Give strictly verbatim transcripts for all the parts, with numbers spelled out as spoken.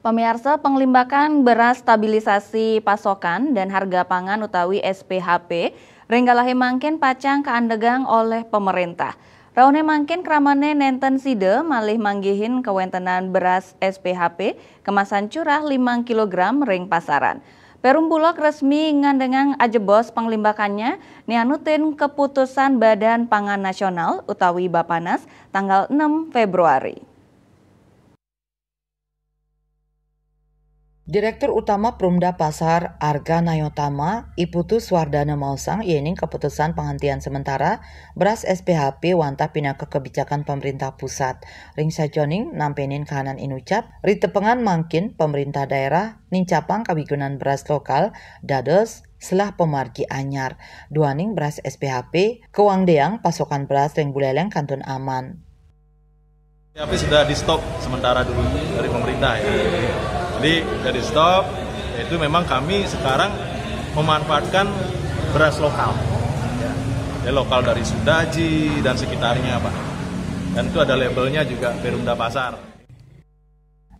Pamiarsa, panglimbakan beras stabilisasi pasokan dan harga pangan utawi S P H P ring galahe mangkin pacang kaandegang olih pemerintah. Rauhne mangkin kramane nenten sida malih manggihin kawentenan beras S P H P kemasan curah limang kilogram ring pasaran. Perum Bulog resmi ngandegang ajebos panglimbakannya nianutin keputusan Badan Pangan Nasional utawi Bapanas tanggal enam Februari. Direktur Utama Perumda Pasar Arga Nayotama, I Putu Suardana maosang, yening keputusan penghentian sementara beras S P H P wantah pinaka kebijakan pemerintah pusat. Ring sajoning nampenin kahanan inucap, ritepengan mangkin pemerintah daerah nincapang kawigunan beras lokal dados selah pamargi anyar. Duaning beras S P H P kawangdeang pasokan beras ring Buleleng kantun aman. Tapi sudah di stop sementara dulu dari pemerintah ya. Jadi sudah di stop, itu memang kami sekarang memanfaatkan beras lokal. Ya, lokal dari Sudaji dan sekitarnya, Pak. Dan itu ada labelnya juga Perumda Pasar.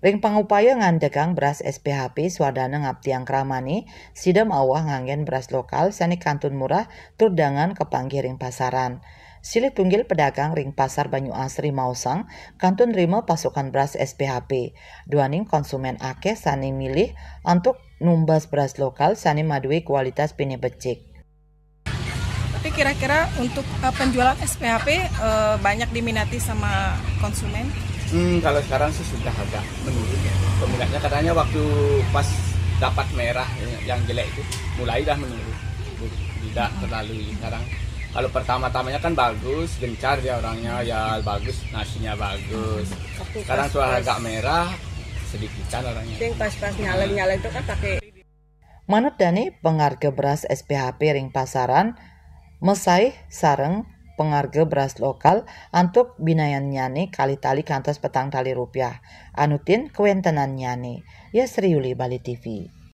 Ring pangupaya ngandegang beras S P H P, Suardana ngaptiang kramane sida mawah nganggen beras lokal sane kantun murah tur dangan kapanggih ring pasaran. Silih tunggil pedagang ring Pasar Banyu Asri maosang kantun nrima pasokan beras S P H P. Duaning konsumen akeh sane milih antuk numbas beras lokal sane madue kualitas pinih becik. Tapi kira-kira untuk uh, penjualan S P H P uh, eh, banyak diminati sama konsumen? Hmm, kalau sekarang sih sudah agak menurun ya peminatnya. Katanya waktu pas dapat merah yang jelek itu mulai dah menurun. Tidak terlalu sekarang. Kalau pertama-tamanya kan bagus, gencar dia orangnya, ya bagus, nasinya bagus. Sekarang sudah agak merah, sedikitan orangnya. Yang pas-pas nyaleng-nyaleng itu kan pakai Manut dane, pangarga beras S P H P ring pasaran masaih sareng pangarga beras lokal antuk binayannyane kalih tali kantos petang tali rupiah, anutin kawentenannyane. Yasri Yuli, Bali T V.